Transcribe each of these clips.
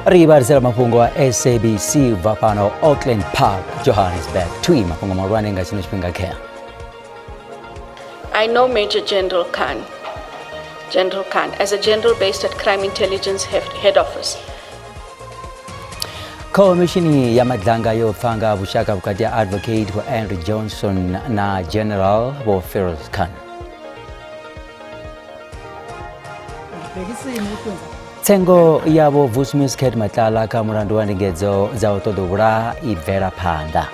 Ri vhalisela mafhungo a SABC u bva fhano Auckland Park, Johannesburg. Thui mafhungo mahulwane nga tshino tshifhinga khea. I know Major General Khan. General Khan, as a general based at Crime Intelligence Head Office. Khomishini ya Madlanga yo pfa nga vhushaka vhukati ha Advocate Vho Andrew Johnson na General Vho Feroz Khan. Tsengo ya Vho Vusimus Cat Matlala kha mulandu wa ndingedzo dza u ṱoḓa u vhulaha i bvela phanḓa.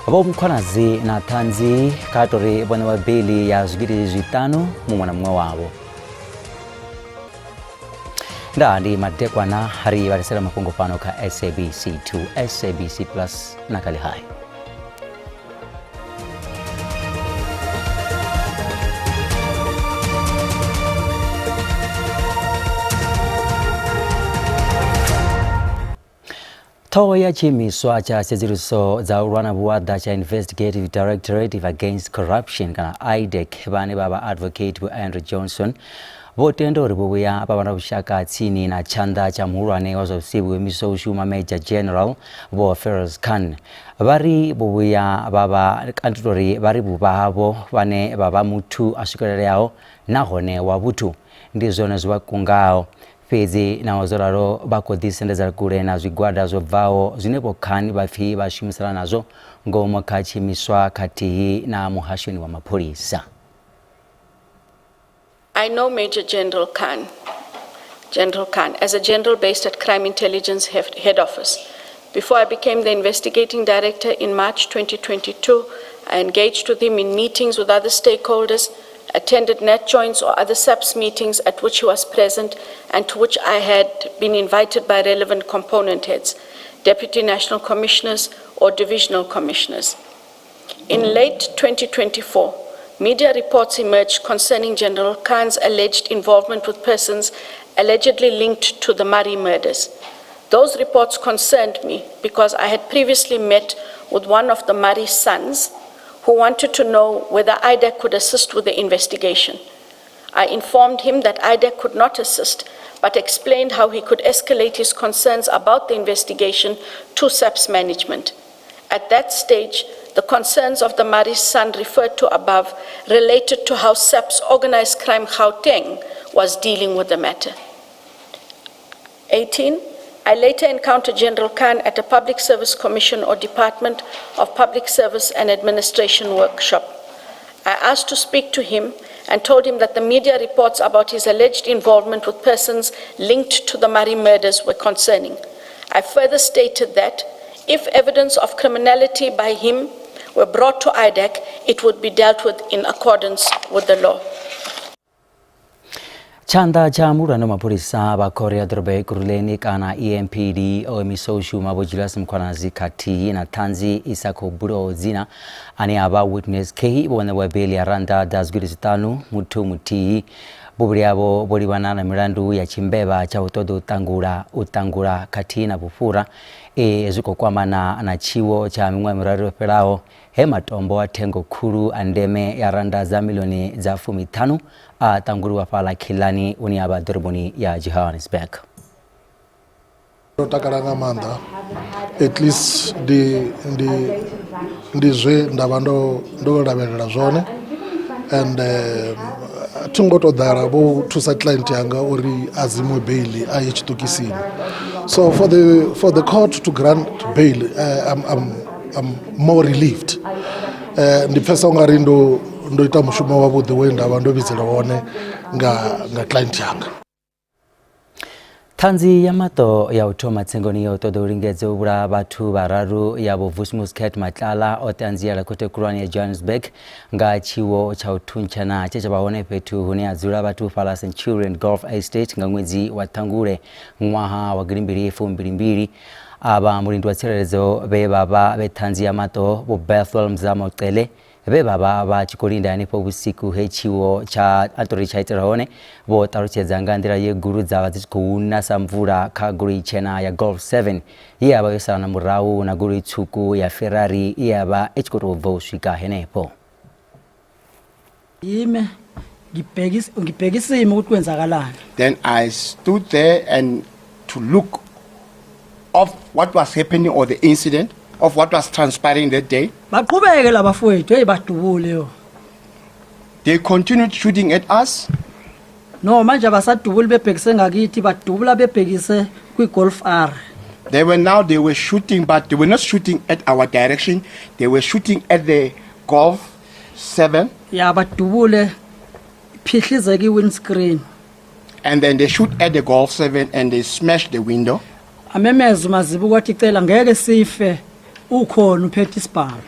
Vho Mkhwanazi na ṱhanzi kha tori vho ṋewa beiḽi ya zwigidi zwiṱanu muṅwe na muṅwe wavho. Ndaa ndi madekwana ri vhalisela mafhungo fhano kha SABC 2, SABC Plus na kha Lihai. Ṱhoho ya tshiimiswa tsha tsedzuluso dza u lwa na vhuaḓa tsha Investigative Directorate Against Corruption kana IDAC vhane vha vha Advocate Vho Andrew Johnson vho tenda uri vho vhuya vha vha na vhushaka tsini na tshanḓa tsha muhulwane wa zwa vhusiku imiswa u shuma Major General Vho Feroz Khan. Vha ri vho vhuya vha vha kanti tori vha ri vhuvha havho vhane vha vha muthu a swikeleleaho nahone wa vhuthu ndi zwone zwi vha kungaho. Fhedzi naho zwo ralo vha khou ḓi sendedza kule na zwigwada zwo bvaho zwine Vho Khan vha pfi vha shumisana nazwo ngomu kha tshiimiswa khathihi na muhashoni wa mapholisa. I know Major General Khan, General Khan, as a general based at Crime Intelligence Head Office. Before I became the investigating director in March 2022, I engaged with him in meetings with other stakeholders, attended NatJoints or other SAPS meetings at which he was present and to which I had been invited by relevant component heads, deputy national commissioners or divisional commissioners. In late 2024, media reports emerged concerning General Khan's alleged involvement with persons allegedly linked to the Murray murders. Those reports concerned me because I had previously met with one of the Murray sons who wanted to know whether IDAC could assist with the investigation. I informed him that IDAC could not assist, but explained how he could escalate his concerns about the investigation to SAPS management. At that stage, the concerns of the Murray son referred to above related to how SAPS organized crime Gauteng was dealing with the matter. 18. I later encountered General Khan at a Public Service Commission or Department of Public Service and Administration workshop. I asked to speak to him and told him that the media reports about his alleged involvement with persons linked to the Murray murders were concerning. I further stated that if evidence of criminality by him were brought to IDAC, it would be dealt with in accordance with the law. Tshanḓa tsha muhulwane wa mapholisa vha khoro ya ḓorobo ya Ekurhuleni kana EMPD o imisa u shuma Vho Julius Mkhwanazi khathihi na ṱhanzi i sa khou bulwaho dzina ane a vha Witness K vho ṋewa beiḽi ya rannda dza zwigidi zwiṱanu muthu muthihi. Vhuvhili havho vho livhana na milandu ya tshimbevha tsha u ṱoḓa u ṱangula, u ṱangula khathihi na vhufhura e zwi khou kwamana na tshiwo tsha miṅwaha miraru yo fhelaho he matombo a thengo khulu a ndeme ya rannda dza miḽioni dza fumiṱhanu a ṱanguliwa fhaḽa Khilani hune ha vha ḓoroboni ya Johannesburg. Ndo takala nga maanḓa at least ndi ndi ndi zwe nda vha ndo ndo lavhelela zwone and thi ngo to ḓala vho thusa client yanga uri a dzimiwe bail a ye tshiṱokisini so for the court to grant bail I'm more relieved. Ndi pfesa ungari ndo ndo ita mushumo wavhuḓi we nda vha ndo vhidzelwa wone nga nga client yanga. Ṱhanzi ya maṱo ya u thoma tsengoni ya u ṱoḓa u lingedza u vhulaha vhathu vhararu ya Vho Vusimus Cat Matlala o ṱanziela khothe khulwane ya Johannesburg nga tshiwo tsha u thuntshana tshe tsha vha hone fhethu hune ha dzula vhathu fhaḽa Centurion Golf Estate nga ṅwedzi wa Ṱhangule ṅwaha wa gidimbili fumbili-mbili. Avha mulindi wa tsireledzo vhe vha vha vhe ṱhanzi ya maṱo Vho Bethwell Mzamo Cele vhe vha vha vha tshi khou linda hanefho vhusiku he tshiwo tsha atori tsha itela hone vho ṱalutshedza nga nḓila ye gulu dza vha dzi tshi khou na sa mvula kha goloi tshena ya Golf 7 ye ya vha yo sala na murahu na goloi tswuku ya Ferrari ye ya vha i tshi khou tou bva u swika henefho. Ime. Ngibheka isimo ukuthi kwenzakalani. Then I stood there and to look of what was happening or the incident of what was transpiring that day. Baqhubeke labafowethu, hey, badubule yo. They continued shooting at us. No, manje abasadubuli bebhekise ngakithi, badubula bebhekise kwi-Golf R. They were shooting, but they were not shooting at our direction. They were shooting at the Golf 7. Ya, badubule phihlizeke i-windscreen. And then they shoot at the Golf 7 and they smashed the window. Amemeze uMazibuko athi, "Cele, ngeke sife ukhona uphethe isibhamu."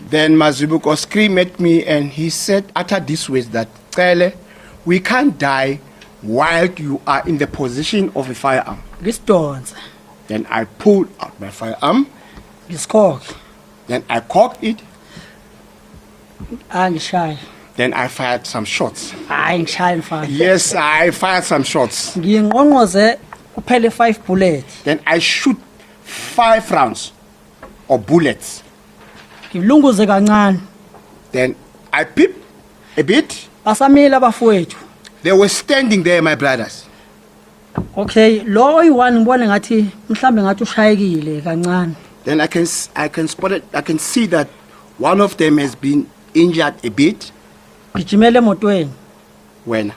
Then Mazibuko screamed at me and he said, uttered this words that, "Cele, we can't die while you are in the position of a firearm." Ngisidonse. Then I pulled out my firearm. Ngisikhokhe. Then I cocked it. Angishaya. Then I fired some shots. Hayi, ngishaye mfana. Yes, I fired some shots. Ngiyinqonqoze kuphele 5 bullet. Then I shoot five rounds or bullets. Ngilunguze kancane. Then I peeped a bit. Basamile abafowethu. They were standing there, my brothers. Okay, lo oyi-one ngibone ngathi mhlambe ngathi ushayekile kancane. Then I can spot it. I can see that one of them has been injured a bit. Gijimele emotweni. When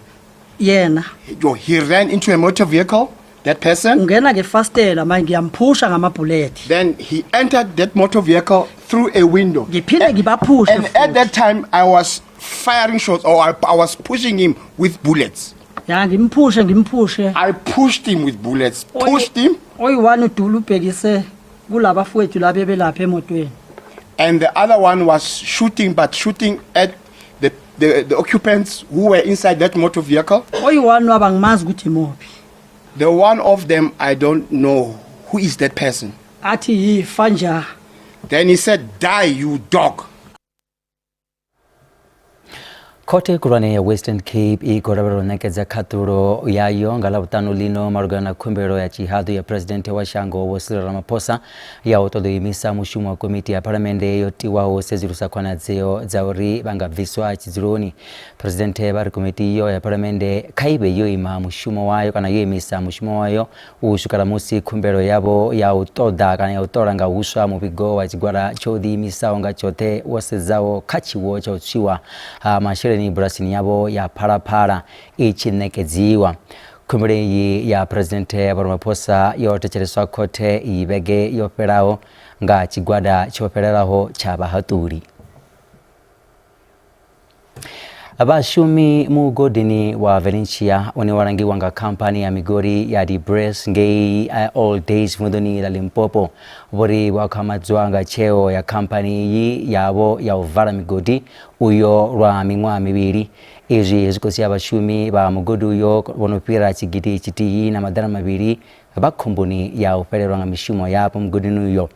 Yena. Yo, he ran into a motor vehicle, that person. Ungena ngefastela manje, ngiyamphusha ngamabhulethi. Then he entered that motor vehicle through a window. Ngiphinde ngibaphushe And at futhi. that time, I was firing shots or I was pushing him with bullets. Ya, ngimphushe, ngimphushe. I pushed him with bullets, pushed him, Oyi-one udula ubhekise kulabafowethu laba ebelapha emotweni. And the other one was shooting, but shooting at the occupants who were inside that motor vehicle. Oyi-one waba ngimazi ukuthi imuphi. The one of them, I don't know who is that person. Athi, "Yifa nja." Then he said, "Die, you dog." Khothe khulwane ya Western Cape i khou lavhelelwa u ṋekedza khaṱulo yayo nga Ḽavhuṱanu ḽino malugana na khumbelo ya tshihaḓu ya Phuresidennde wa shango Vho Cyril Ramaphosa ya u ṱoḓa u imisa mushumo wa komiti ya phalamennde yo tiwaho u sedzulusa khonadzeo dza uri vha nga bviswa tshidzuloni. Phuresidennde vha ri komiti iyo ya phalamennde kha i vhe yo ima mushumo wayo kana yo imisa mushumo wayo u swikela musi khumbelo yavho ya u ṱoḓa kana ya u ṱola nga huswa muvhigo wa tshigwada tsho ḓiimisaho nga tshoṱhe wo sedzaho kha tshiwo tsha u tswiwa ha masheleni bulasini yavho ya Phalaphala i tshi ṋekedziwa. Khumbelo iyi ya Phuresidennde Vho Ramaphosa yo thetsheleswa khothe iyi vhege yo fhelaho nga tshigwada tsho fhelelaho tsha vhahaṱuli. Vhashumi mugodini wa Venetia une wa langiwa nga khamphani ya migodi ya De Beers ngei Alldays vunḓuni ḽa Limpopo vho ri vho akhamadzwa nga tsheo ya khamphani iyi yavho ya u vala migodi uyo lwa miṅwaha mivhili. Izwi zwi khou sia vhashumi vha mugodi uyo vho no fhira 1200 vha khomboni ya u fhelelwa nga mishumo yavho mugodini uyo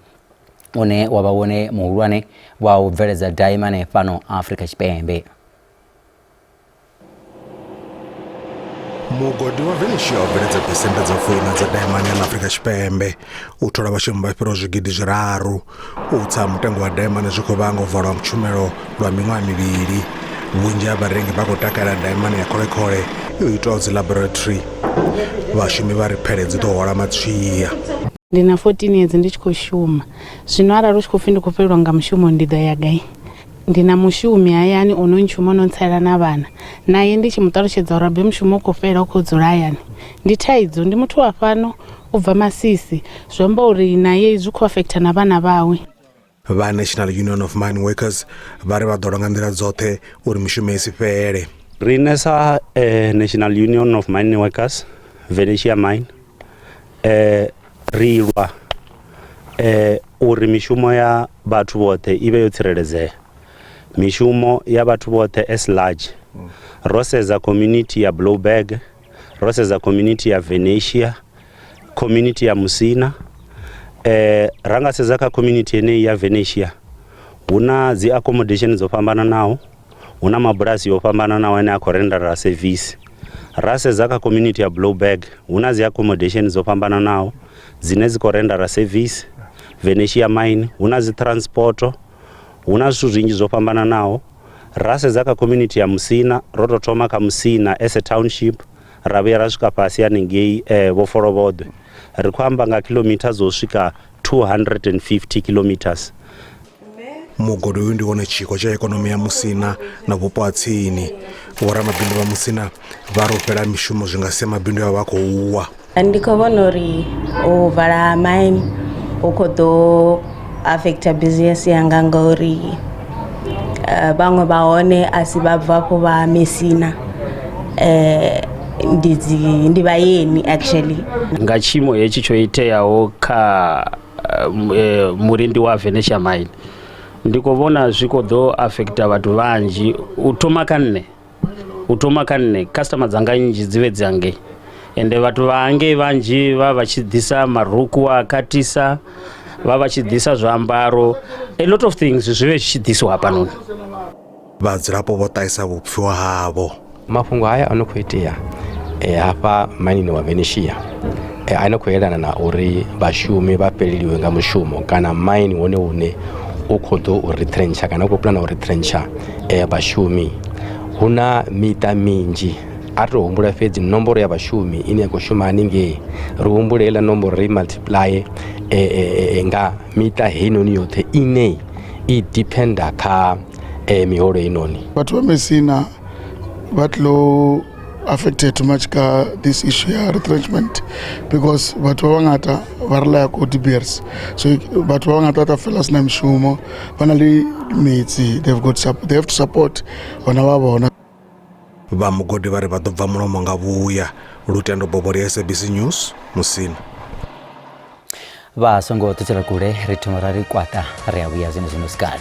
une wa vha wone muhulwane wa u bveledza daimane fhano Afrika Tshipembe. Mugodi wa Venetia u bveledza phesenthe dza 40 dza daimane ya ḽa Afrika Tshipembe, u thola vhashumi vha fhiraho 3000. U tsa ha mutengo wa daimane zwi khou vhanga u valwa tshumelo lwa miṅwaha mivhili. Vhunzhi ha vharengi vha khou takalela daimane ya kholekhole yo itwaho dzi laboratory. Vhashumi vha ri phele dzi ḓo hwala matswia. Ndi na 14 years ndi tshi khou shuma. Zwino arali u tshi khou pfhi ndi khou fhelelwa nga mushumo, ndi ḓo ya gai? Ndi na mushumi hayani ono ntshuma, ono ntsalela na vhana. Naye ndi tshi mu ṱalutshedza uri abe mushumo u khou fhela, u khou dzula hayani, ndi thaidzo. Ndi muthu wa fhano, u bva Masisi, zwi amba uri naye zwi khou affecta na vhana vhawe. Vha National Union of Mine Workers vha ri vha ḓo lwa nga nḓila dzoṱhe uri mishumo i si fhele. Riṋe sa National Union of Mine Workers Venetia Mine, ri lwa uri mishumo ya vhathu vhoṱhe i vhe yo tsireledzea, mishumo ya vhathu vhoṱhe as large. Ro sedza community ya Blouberg, ro sedza community ya Venetia, community ya Musina. Ra nga sedza kha community yeneyi ya Venetia, hu na dzi accommodation dzo fhambananaho, hu na mabulasi o fhambananaho ane a khou rendera service. Ra sedza kha community ya Blouberg, hu na dzi accommodation dzo fhambananaho dzine dzi khou rendera service. Venetia Mine hu na dzi transport, hu na zwithu zwinzhi zwo fhambananaho. Ra sedza kha community ya Musina, ro tou thoma kha Musina as a township ra vhuya ra swika fhasi hanengei Vho Folovhodwe. Ri khou amba nga kilomitha dzo swika 250 kilometers. Mugodi uyu ndi wone tshiko tsha ikonomi ya Musina na vhupo ha tsini. Vhoramabindu vha Musina vha ri u fhela ha mishumo zwi nga sia mabindu avho a khou wa. Ndi khou vhona uri u vala ha mine hu khou ḓo affecta business yanga ngauri vhaṅwe vha hone a si vha bvafho vha Messina ndi dzi ndi vhaeni actually. Nga tshiimo hetshi tsho iteaho kha mulindi wa Venetia mine ndi khou vhona zwi khou ḓo affecta vhathu vhanzhi u thoma kha nṋe. U thoma kha nṋe customer dzanga nnzhi dzi vhe dzi hangei ende vhathu vha hangei vhanzhi vha vha tshi ḓisa marukhu a khatisa vha vha tshi ḓisa zwiambaro a lot of things zwi vhe zwi tshi ḓisiwa hafhanoni. Vhadzulapo vho ṱahisa vhupfiwa havho. Mafhungo haya a no khou itea hafha mainini wa Venetia a no khou yelana na uri vhashumi vha fheleliwe nga mushumo kana maini wone une u khou ḓo u retrentsha kana u khou pulana u retrentsha vhashumi. Hu na miṱa minzhi a ri tou humbula fhedzi nomboro ya vhashumi ine ya khou shuma haningei ri humbule heiḽa nomboro ri multiply nga miṱa heinoni yoṱhe ine i dependa kha miholo heinoni. Vhathu vha Messina vha tlo affected too much ka this issue ya retrenchment because batho ba bangata ba rely ko De Beers, so batho ba bangata ba tla fela sena mishumo, ba na le metsi, they've got they have to support bana ba bona. Vha mugodi vha ri vha ḓo bva mulomo nga vhuya. Lutendo Bobori, SABC News, Musina. Vha songo ṱutshela kule, ri thoma ra ri kwaṱa ri a vhuya zwino zwino sikale.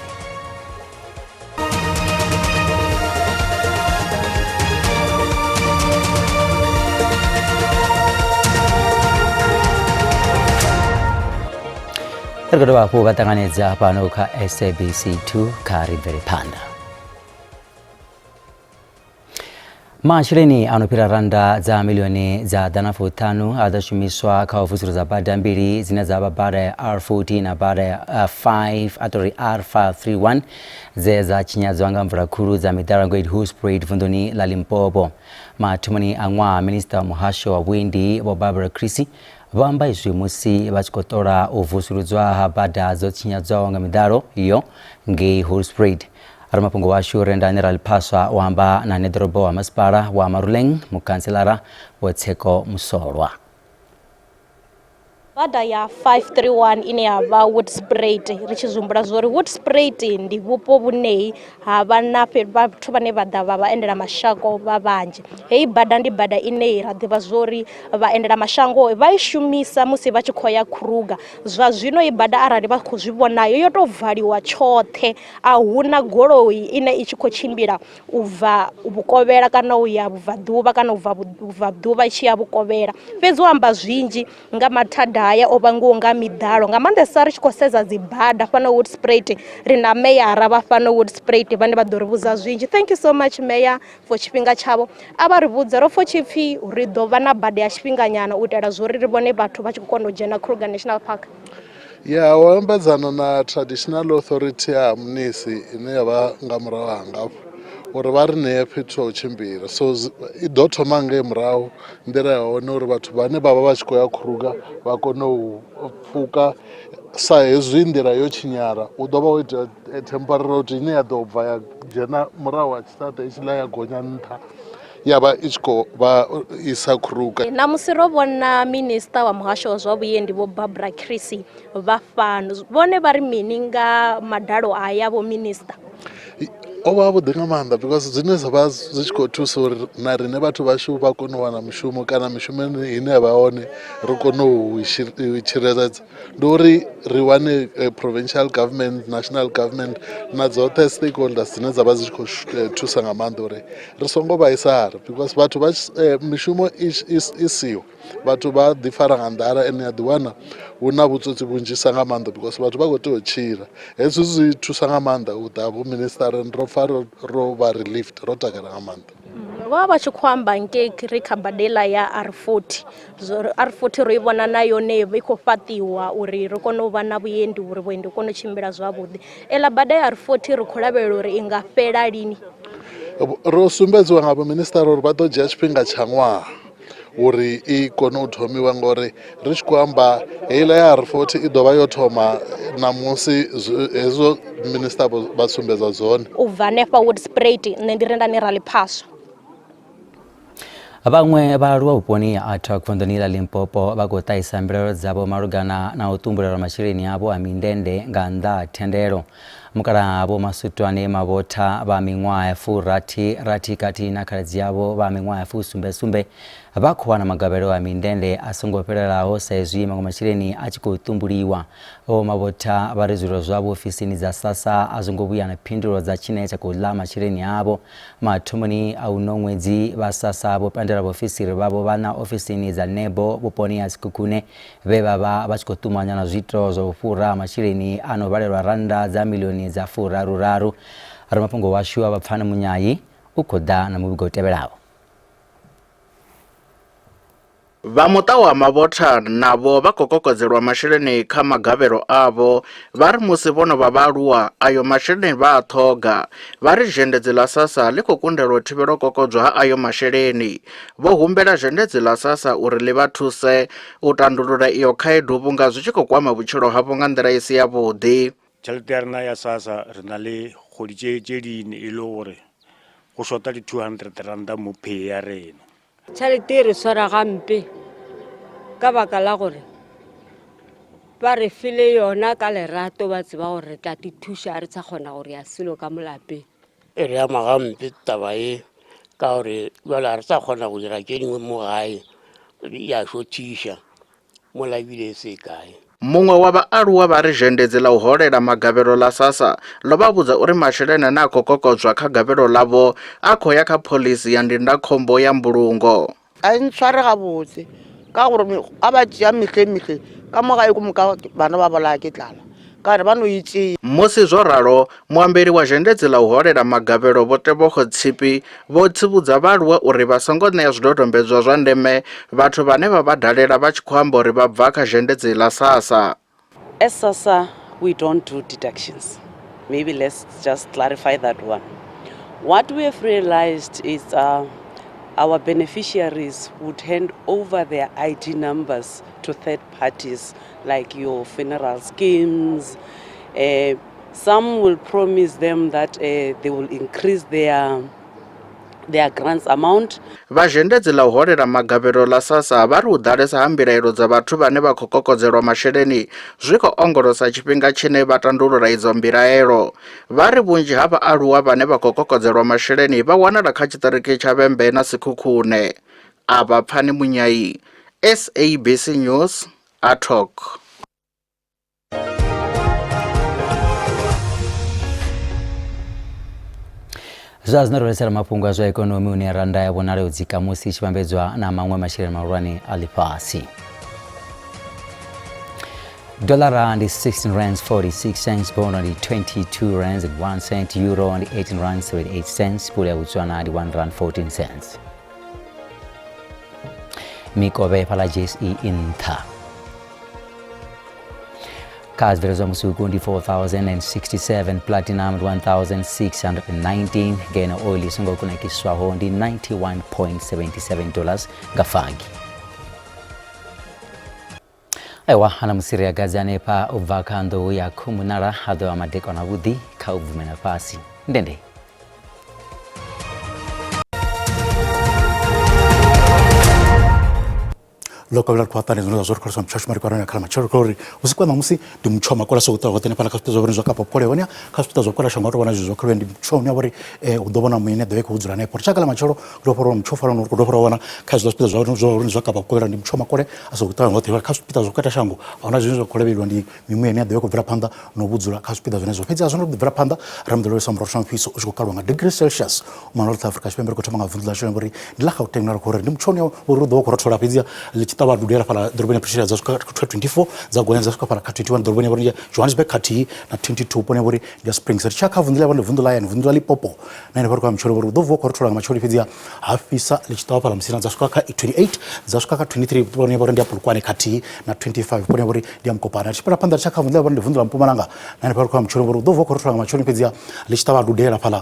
Ri khou dovha hafhu vha ṱanganedza fhano kha SABC 2 kha ri bvele phanḓa. Masheleni a no fhira rannda dza milioni dza ḓana fuṱhanu a ḓo shumiswa kha u vusuludza bada mbili dzine dza vha bada ya R40 na bada ya 5 a tori R531 dze dza tshinyadzwa nga mvula khulu dza miḓalo ngei Hoedspruit vunḓuni ḽa Limpopo. Mathomoni a ṅwaha, minisiṱa wa muhasho wa vhuendi Vho Barbara Creecy vho amba izwi musi vha tshi khou ṱola u vusuludzwa ha bada dzo tshinyadzwaho nga miḓalo iyo ngei Hoedspruit. Ramafhungo washu Rendani Raliphaswa o amba na neḓorobo wa masipala wa Maruleng mukhantselara Vho Tseko Musolwa. Bada ya 531 ine ya vha Woodspruit, ri tshi zwi humbula zwa uri Woodspruit ndi vhupo vhune ha vha na vhathu vhane vha ḓa vha vhaendela mashango vha vhanzhi. Heyi bada ndi bada ine ra ḓivha zwa uri vhaendela mashango vha i shumisa musi vha tshi khou ya Kruger. Zwa zwino heyi bada arali vha khou zwi vhona yo tou valiwa tshoṱhe a huna goloi ine i tshi khou tshimbila u bva vhukovhela kana u ya vhubvaḓuvha kana u bva vhubvaḓuvha i tshi ya vhukovhela. Fhedzi u amba zwinzhi nga mathada haya o vhangiwaho nga miḓalo nga maanḓesa ri tshi khou sedza dzi bada fhano Woodspruit ri na meyara vha fhano Woodspruit vhane vha ḓo ri vhudza zwinzhi. Thank you so much mayor for tshifhinga tshavho. A vha ri vhudze ro pfha tshipfi ri ḓo vha na bada ya tshifhinganyana u itela zwo ri ri vhone vhathu vha tshi khou kona u dzhena Kruger National Park. Ya wo ambedzana na traditional authority ya Munisi ine ya vha nga murahu hanga hafha uri vha ri ṋee fhethu ha u tshimbila so i ḓo thoma ngei murahu nḓila ya hone uri vhathu vhane vha vha vha tshi khou ya Kruger vha kone u pfuka sa hezwi nḓila yo tshinyala hu ḓo vha ho ita temporary road ine ya ḓo bva ya dzhena murahu ha tshiṱaṱa hetshiḽa ya gonya nṱha ya vha i tshi khou vha isa Kruger. Ṋamusi ro vhona minisiṱa wa muhasho wa zwa vhuendi Vho Barbara Creecy vha fhano. Vhone vha ri mini nga madalo aya Vho Minisiṱa? O vha avhuḓi nga maanḓa because zwine zwa vha zwi tshi khou thusa uri na riṋe vhathu vhashu vha kone u wana mushumo kana mishumo ine ya vha hone ri kone u i tsireledza ndi uri ri wane provincial government, national government na dzoṱhe stakeholders dzine dza vha dzi tshi khou thusa nga maanḓa uri ri songo vhaisala because vhathu vha mishumo i siho vhathu vha ḓi fara nga nḓala ende a ḓi wana hu na vhutswotswi vhunzhisa nga maanḓa because vhathu vha khou tea u tshila. Hezwi zwi thusa nga maanḓa u ḓa vho minister ro pfa ro vha relieved ro takala nga maanḓa. Vha vha tshi khou amba ngei ri kha badela ya R40, R40 ro i vhona na yone i khou fhaṱiwa uri ri kone u vha na vhuendi, uri vhuendi vhu kone u tshimbila zwavhuḓi. Eḽa bada ya R40 ri khou lavhelela uri i nga fhela lini. Ro sumbedziwa nga vhoministara uri vha ḓo dzhia tshifhinga tsha ṅwaha uri i kone u thomiwa, ngori ri tshi khou amba heiḽa ya R40 i ḓo vha yo thoma ṋamusi, hezwo minisiṱa vha sumbedza zwone. U bva hanefha Woodspruit nṋe ndi Rendani Raliphaswa. Vhaṅwe vhaaluwa vhuponi ha Athoc vunḓuni ḽa Limpopo vha khou ṱahisa mbilaelo dzavho malugana na u ṱumbulelwa masheleni avho a mindende nga nnḓa ha thendelo. Mukalaha Vho Masutwane Mavhotha vha miṅwaha ya furathi rathi khathihi na khaladzi avho vha miṅwaha ya fusumbe sumbe vha khou wana magavhelo a mindende a songo fhelelaho sa izwi maṅwe masheleni a tshi khou ṱumbuliwa. Vho Mavhotha vha ri zwililo zwavho ofisini dza SASSA a zwo ngo vhuya na phindulo dza tshine tsha khou ḽa masheleni avho. Mathomoni a uno ṅwedzi, vha SASSA vho pandela vhaofisiri vhavho vhaṋa ofisini dza Nebo vhuponi ha Sekhukhune vhe vha vha vha tshi khou ṱumanywa na zwiito zwa u fhura masheleni a no vhalelwa rannda dza miḽioni dza furaruraru. Ramafhungo washu wa Vhapfani Munyayi u khou ḓa na muvhigo u tevhelaho. Vha muṱa wa Mabotha navho vha khou kokodzelwa masheleni kha magavhelo avho. Vha ri musi vho no vha vhaaluwa, ayo masheleni vha a ṱhoga. Vha ri zhendedzi ḽa SASSA ḽi khou kundelwa u thivhela u kokodzwa ha ayo masheleni. Vho humbela zhendedzi ḽa SASSA uri ḽi vha thuse u tandulula iyo khaedu vhunga zwi tshi khou kwama vhutshilo havho nga nḓila i si yavhuḓi. Tšhelete ya rena ya SASSA re na le kgwedi tše tše dine e le gore go shota di 200 ranta mo pay ya rena. Tšhelete e re swara gampe ka baka la gore ba re file yona ka lerato, ba tseba gore re tla ti thuša, re sa kgona gore ya selo ka mo lapeng. E re ama gampe taba e ka gore jale ga re sa kgona go dira tše dingwe mo gae, ya šothiša mola ebile e se kae. Muṅwe wa vhaaluwa vha ri zhendedzi ḽa u holela magavhelo ḽa SASSA ḽo vha vhudza uri masheleni ane a khou kokodzwa kha gavhelo ḽavho a khou ya kha phoḽisi ya ndindakhombo ya mbulungo. A e ntshware gabotse ka gore a ba tšea mehle mehle ka mo gae ko moka bana ba bolaya ke tlala ka gore ba no e tšea. Musi zwo ralo, muambeli wa zhendedzi ḽa u holela magavhelo Vho Tebogo Tshipi vho tsivhudza vhaaluwa uri vha songo ṋea zwidodombedzwa zwa ndeme vhathu vhane vha vha dalela vha tshi khou amba uri vha bva kha zhendedzi ḽa SASSA. As SASSA, we don't do deductions. Maybe let's just clarify that one. What we have realized is our beneficiaries would hand over their ID numbers to third parties, like your funeral schemes. Some will promise them that they will increase their grants amount. Vha zhendedzi ḽa u holela magavhelo ḽa SASSA vha ri u ḓalesa ha mbilaelo dza vhathu vhane vha khou kokodzelwa masheleni zwi khou ongolosa tshifhinga tshine vha tandulula idzo mbilaelo. Vha ri vhunzhi ha vhaaluwa vhane vha khou kokodzelwa masheleni vha wanala kha tshiṱiriki tsha Vhembe na Sekhukhune. Avha Pfani Munyai, SABC News, Athoc. Zwa zwino ro letsela mafhungo a zwa ikonomi hune randa ya vhonala yo dzika musi i tshi vhambedzwa na maṅwe masheleni mahulwane a ḽifhasi. Dollara ndi 16 rands 46 cents, bono ndi 22 rands and 1 cent, euro ndi 18 rands 78 cents, pula ya Botswana ndi 1 rand 14 cents. Mikovhe fhaḽa JSE i nṱha. Kha zwibveledzwa musuku ndi 4067, platinum ndi 1619, ngeno oil i songo kunakiswaho ndi 91.77 dollars nga fagi. Aiwa ana musi ri agadzi hanefha u bva kha nḓou ya Khumunala ha ḓo vha madekwana avhuḓi kha u bvumela fhasi. Ndende. Ḽo kovhela ri khou ṱanganedza zwine zwa zwo ri khou mutsho shuma ri khou kha matshelo kha uri hu si kwa ṋamusi ndi mutsho wa makole a songo ṱuwa hoṱhe hanefhaḽa kha zwipiḓa zwa vhone zwa Kapa Vhukovhela hone kha zwipiḓa zwa vhukovhela shango wa tou vhona zwezwo kha ndi mutsho une wa vha uri hu ḓo vhona muya ine ḓo vha i khou dzula hanefho. Ri tshi ya kha ḽa matshelo ri ḓo fhira mutsho u fanaho na uri ri khou dovha ra wana kha hezwiḽa zwipiḓa zwa zwa Kapa Vhukovhela ndi mutsho wa makole a songo ṱuwa hoṱhe kha zwipiḓa zwa vhukati ha shango a huna zwine zwa khou lavheleliwa ndi mimuya ine ya ḓo vha i khou bvela phanḓa na u vhudzula kha zwipiḓa zwenezwo. Fhedzi a zwo ngo ḓi bvela phanḓa ra mbo ḓi lavhelesa murotho wa mufhiso u tshi khou kalwa nga degree celsius u mona North Africa Tshipembe ri khou thoma nga vunḓu ḽashu uri ndi ḽa Gauteng na ri khou uri ndi mutsho une uri u ḓo vha u khou rothola fhedzi ḽi tshi ṱavha dudela fhaḽa ḓoroboni ya Pretoria dza swika kha 24, dza gonya dza swika fhaḽa kha 21 ḓoroboni ya vhori ndi ya Johannesburg khathihi na 22 vhuponi ha vhori ndi ya Springs. Ri tshi ya kha vunḓu ḽa vhori ndi vunḓu ḽa hayani, vunḓu ḽa Limpopo na henefha ri khou ya matshelo vhori hu ḓo vuwa khou rothola nga matsheloni fhedziha ha fhisa ḽi tshi ṱavha fhaḽa Musina dza swika kha 28, dza swika kha 23 vhuponi ha vhori ndi ya Polokwane khathihi na 25 vhuponi ha vhori ndi ya Mokopane. Ri tshi fhira phanḓa ri tshi ya kha vunḓu ḽa vhori ndi vunḓu ḽa Mpumalanga na henefha ri khou ya matshelo vhori hu ḓo vuwa khou rothola nga matsheloni fhedziha ḽi tshi ṱavha dudela fhaḽa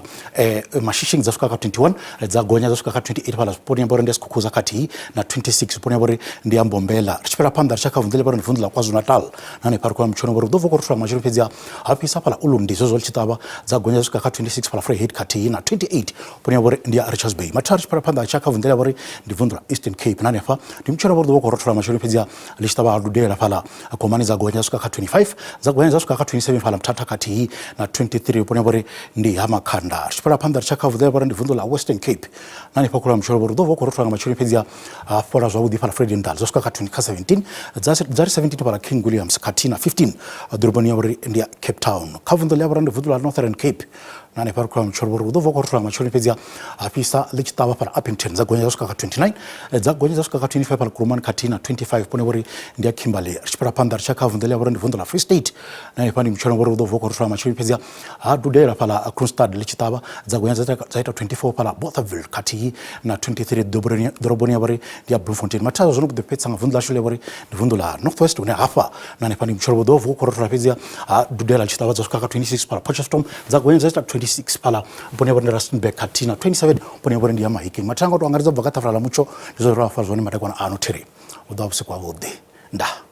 Mashishing dza swika kha 21, dza gonya dza swika kha 28 fhaḽa vhuponi ha vhori ndi ya Skukuza khathihi na 26 vhuponi ha vhori ndi ya Mbombela. Ri tshi fhira phanḓa ri tshi ya kha vunḓu ḽa vhori ndi vunḓu ḽa KwaZulu-Natal na hanefha ri khou ya matshelo vhori hu ḓo vuwa khou rothola nga matsheloni fhedziha ha fhisa fhaḽa Ulundi zwezwo ḽi tshi ṱavha dza gonya dza swika kha 26 fhaḽa Vryheid khathihi na 28 vhuponi ha vhori ndi ya Richards Bay. Mathina ri tshi fhira phanḓa ri tshi ya kha vunḓu ḽa vhori ndi vunḓu ḽa Eastern Cape na hanefha ndi mutshelo vhori ḓo vha khou rothola matsheloni fhedziha ḽi tshi ṱavha ha dudela fhaḽa Komani dza gonya dza swika kha 25 dza gonya dza swika kha 27 fhaḽa Mthatha khathihi na 23 vhuponi ha vhori ndi ha Makhanda. Ri tshi fhira phanḓa ri tshi ya kha vunḓu ḽa vhori ndi vunḓu ḽa Western Cape na hanefha khulu ya mutshelo vhori hu ḓo vha hu khou rothola nga matsheloni fhedziha ha fhola zwavhuḓi fhaḽa Vredendal zwa swika kha 20 kha 17 dza dza ri 17 fhaḽa King Williams khathihi na 15 ḓoroboni ya vhori ndi ya Cape Town. Kha vunḓu ḽa vhori ndi vunḓu ḽa Northern Cape na hanefha ri khou ya mutshelo vhori hu ḓo vuwa khou rothola nga matsheloni fhedziha ha fhisa ḽi tshi ṱavha fhaḽa Upington dza gonya dza swika kha 29 dza gonya dza swika kha 25 fhaḽa Kuruman khathihi na 25 pone vhori ndi ya Kimberley. Ri tshi fhira phanḓa ri tshi ya kha vunḓu ḽa vhori ndi vunḓu ḽa Free State na hanefha ndi mutshelo vhori hu ḓo vuwa khou rothola nga matsheloni fhedziha ha dudela fhaḽa Kroonstad ḽi tshi ṱavha dza gonya dza ita 24 fhaḽa Bothaville khathihi na 23 ḓoroboni ya vhori ndi ya Bloemfontein. Mathada zwo no ḓi fhedzisa nga vunḓu ḽashu ḽa vhori ndi vunḓu ḽa North West hune hafha na hanefha ndi mutshelo vho ḓo vuwa khou rothola fhedziha ha dudela ḽi tshi ṱavha dza swika kha 26 fhaḽa Potchefstroom dza gonya dza ita 26 fhaḽa vhuponi ha vhori ndi Rustenburg khathihi na 27 vhuponi ha vhori ndi ya Mahikeng. Mathada nga u tou angaredza u bva kha ṱafula ḽa mutsho ndi zwo ri vha fha zwone madekwana ano thiri. Hu ḓo vha vhusiku havhuḓi. Ndaa.